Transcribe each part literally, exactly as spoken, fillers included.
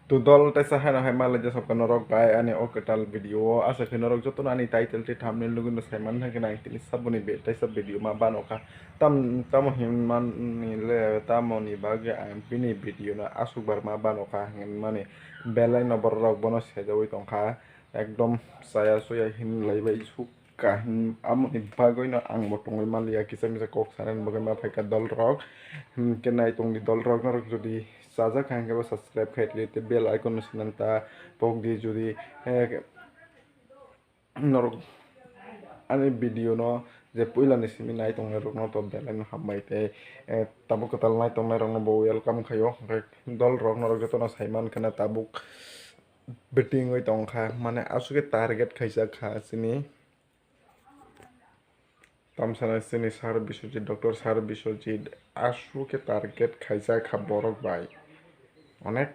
To dol teisa haino hai malai jesok norok bai ani o kwtal video o, asa khe norok jotono ani title tei thumbnail nugwi no saiman hai khe nang tini saboni be teisa video ma bano kha. Tam tamo hinmani le tamoni bagwi ang bini video no aswk bar ma bano kha hinmani belai no borok rok bono sejawi tongkha, ekdom chaya chuya hinlaibai suk. Kaham, amoni bagwino ang bo tongwi manliya, kisa misa kok sanani bagwi ma phaikha dol rok. Hmm, khe nai tongdi dol rok, norok jodi chajak kha hwnkhe bo subscribe khai rwdi tei bell icon no swnam ta pokdi jodi, eh, norok ani video no je puilani simi nai tongnai rokno to belai no hambai tei, eh, tabuk kwtal nai tongnai rokno bo welcome khaio. Hwnkhe dol rok norok jotono saiman khana tabuk betting oi tongkha, mane aswk khe target khaijak kha chini. Tamsana chini Sir Biswajit, Doctor Sir Biswajit aswk khe target khaijak kha borok bai. Onek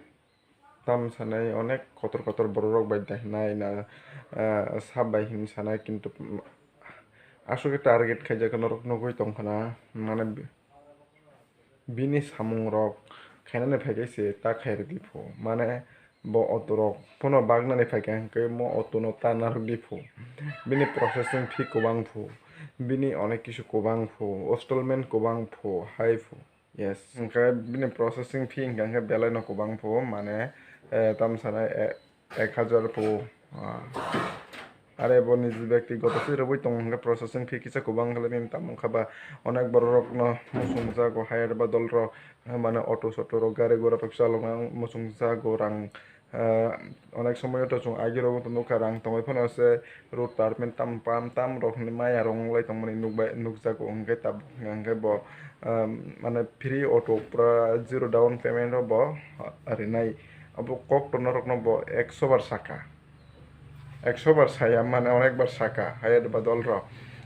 tamsanai, onek kotor kotor borok rok bai dahinai na, ah, sab bai hin sanai, kintu, mm, aswk khe target khaijak kha norok nugwi tongkha na, mane bi-, bini samung rok khainani phaikhe se ta khairwdi phu, mane bo auto rok phano baknani phaikha hwnkhe mo auto no ta narwkdi phu. Bini processing fee kwbang phu, bini onek kisu kwbang phu, installment kwbang phu, hai phu. Yes, hwnkhe bini processing fee hwnkha hwnkhe belai no kwbang phu, mane, eh, tamsana, eh, ek hajar phu, ah, are bo niji bektigoto se rwui tongo hwnkhe processing fee kisa kwbang khlai nini tamo wngkha ba onek borok rokno muchung jago hire ba dol rok, eh, mane auto soto rok gari gura rok chalokna muchung jago rang, eh, onek somoy to chwng agee rok nukha rang tongwi phano se road permit tam pam tam rok hinwi maya rok wnglai tongmani nukbai nukjago hwnkhe tabuk hwnkhe bo, eh, mane free auto pura zero down payment o bo rinai. Abo kok to norokno bo ekso bar saka, ekso bar saya mane onek bar saka hayat ba dol rok.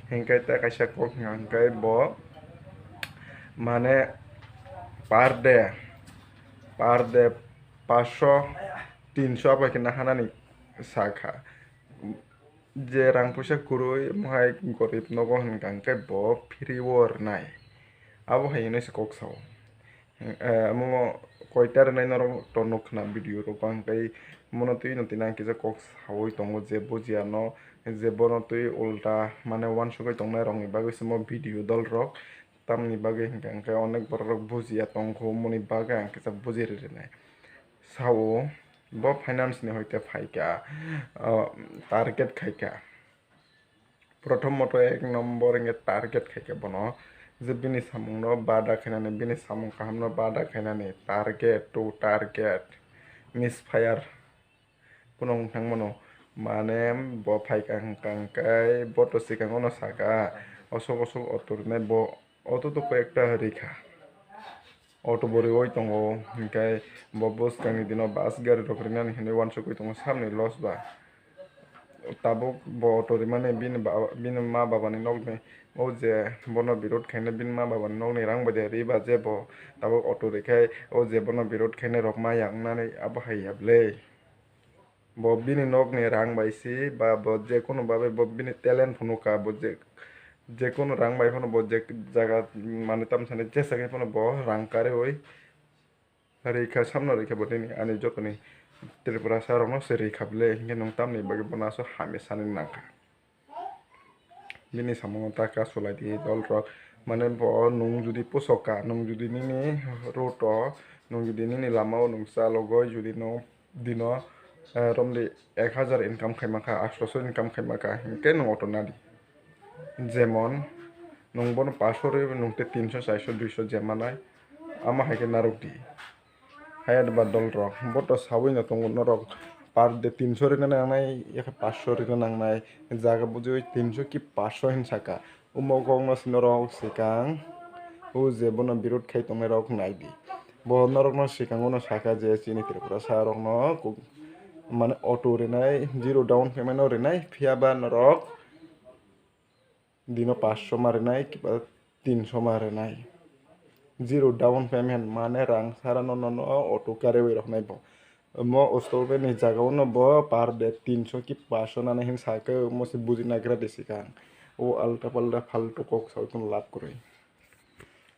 Hinkhe ta kaisa kok hingkha hwnkhe bo mane per day, per day paanch sho, tin sho abai khe nahanani sakha. Je rang puisa kwrwi mohai gorib nogo hwnkha hwnkhe bo free o rwnai, abo hai hwnwi se kok sao. Eh, omo koita rwnai norok to nuk khna video rok ang tei mono twi no tini ang kisa kok saui tongo je bujiya no, je bono twi ulta mane uansugui tongnai rokni bagwi se mo video dol rok tamni bagwi hwnkha hwnkhe onek borok rok bujiya tongkho moni bagwi ang kisa buji rinai sao bo finance ni hoite phaikha, ah, target khaikha. Prothomot ek nombor hwnkhe target khaikhe bono, je bini samungno bada khainani, bini samung kahamno bada khainani, target to target, misfire phano wng thangmano. Mane bo phaikha hwnkha hwnkhe bo to swkango no saka, osok osok auto rwnai bo auto to koi ekta rikha. Auto bo riui tongo, hinkhe bo bwskangni dino bus gari rok rinani hinwi uansugui tongo, samni loss ba. Tabuk bo auto rimani bini ba-, bini ma babani nokni, o je bono birod khainai bini ma babani nokni rang bai de riba je bo tabuk auto rikhai, o je bono birod khainai rok maya wngnani abo hai ya bwle. Bo bini nokni rang bai si ba bo jekunu babe bo bini talent phunukha, bo je, jekunu rang bai phano bo je jaga mane tamsani jesa khe phano bo rang kariui rikha, samno rikha bo tini ani jotoni Tripurasa rokno se rikha bwle, hinkhe nwng tamni bagwi bono aswk hamya sani nangkha. Bini samungo ta kasu lai di dol rok. Mane bo nwng jodi poso ka, nwng jodi nini road o, nwng jodi nini lama o nwng chalogoi jodi nwng dino, eh, romdi ek hajar income khaima kha, aatso income khaima kha, hinkhe nwng auto nadi. Jemon nwng bono paanch sho rwi nwng tei tin sho, char sho, dui sho je manai, amo hai khe narwk di. Hayat ba dol rok, bo to sawi no tongo norok per day tin sho rina nangnai, yakhe paanch sho rina nangnai, jaga bujiwi tin sho ki paanch sho hin saka. Omo kok no si norok swkang, o je bono birod khai tongnai rok nai di. Bo norok no swkang o no saka je chini Tripurasa rok no kok-, mane auto rinai, zero down payment o rinai, phiya ba norok dino paanch sho ma rwnai, kiba tin sho ma rwnai. Zero down payment, mane rang sara no, no, no auto kariui roknai bo. Omo installment ni jaga o no bo per day tin sho ki paanch sho nani hin sa khe, omo se buji nagra di swkang. O alta palta faltu kok saui tong lab kwrwi.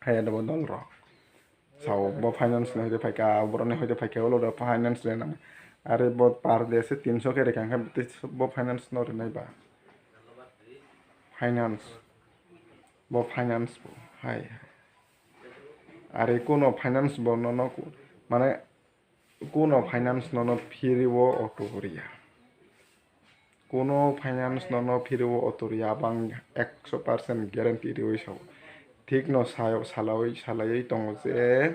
Hai ano bo dol rok. Sao bo finance ni hoite phaikha, borok ni hoite phaikha, ulo da finance rina. Are bo per day se tinso khe rikha khe bo finance no rinai ba. Finance. Bo finance bo. Hai. Are kuno finance bo no no ku-, mane kuno finance no no phiri o auto riya. Kuno finance no no phiri o auto riya, abang ekso percent guarantee riwi sao. Thik no sayo salaiwi, salaiwi tongo je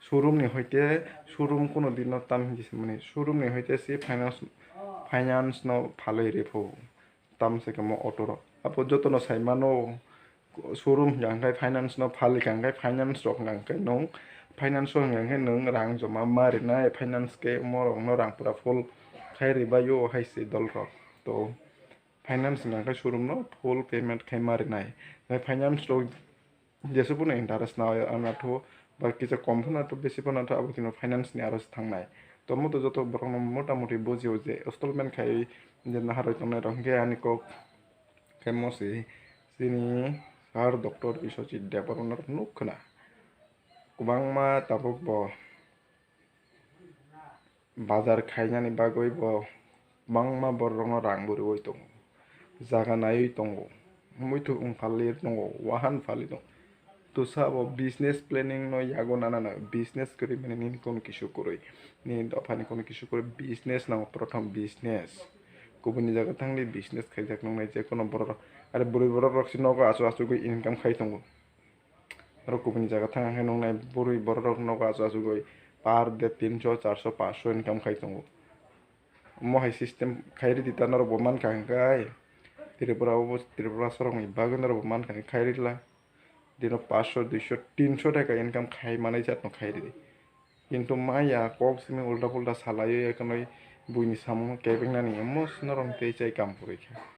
showroom ni hoite, showroom kuno din no tam hinwi se mani, showroom ni hoite se finance, finance no phalwi riphu. Tam se kamo auto rok. Apo joto no sai mano, showroom hwnkha khe finance no phal kha khe finance rok hwnkha khe nwng finance rok hwnkha khe nwng rang joma ma rinai, finance khe omo rok no rang pura full khai ribai o hai se dol rok. To finance hwnkha khe showroom no full payment khai ma rinai. Finance rok Jesu phano interest na, na tho, ba kisa kom phano tho, besi phano tho, abo kino finance ni aro se thangnai. To mo to joto borok no mota moti bujio je installment khai je naharwi tongnai rok, hwnkhe ani kok khe mo se chini sir doctor Biswajit Debbarma no nuk khna. Kwbangma tabuk bo bazar khainani bagwi bo kwbangma borokno rang bo rwui tongo, jaga naiwi tongo, muitu wng phalwi tongo, wahan phalwi tongo. Tosa bo business planning no yago nana nang, business kwrwi mani nini kono kisu kwrwi, nini dophani kono kisu kwrwi, business nango, prothom business. Kubuni jaga thangdi business khaijak nungnai je kono borok rok, are bwrwi borok rok se nogo achu achugwi income khai tongo. Oro kubuni jaga thang khe nuknai bwrwi borok rok nogo achu achugwi per day tinso, charso, panso income khai tongo. Omo hai system khai ridi ta norok bo mankha hwnkhe ai Tripura o, Tripura sorok ni bagwi norok bo mankha hwnkhe khai rila. Dino panso, duiso, tinso taka income khai manai jat no khai ridi. Kintu maya kok simi ulta pulta salaiwi ekhonoi buini samung kebeng nani omo norok tei chai kam kwrwi kha.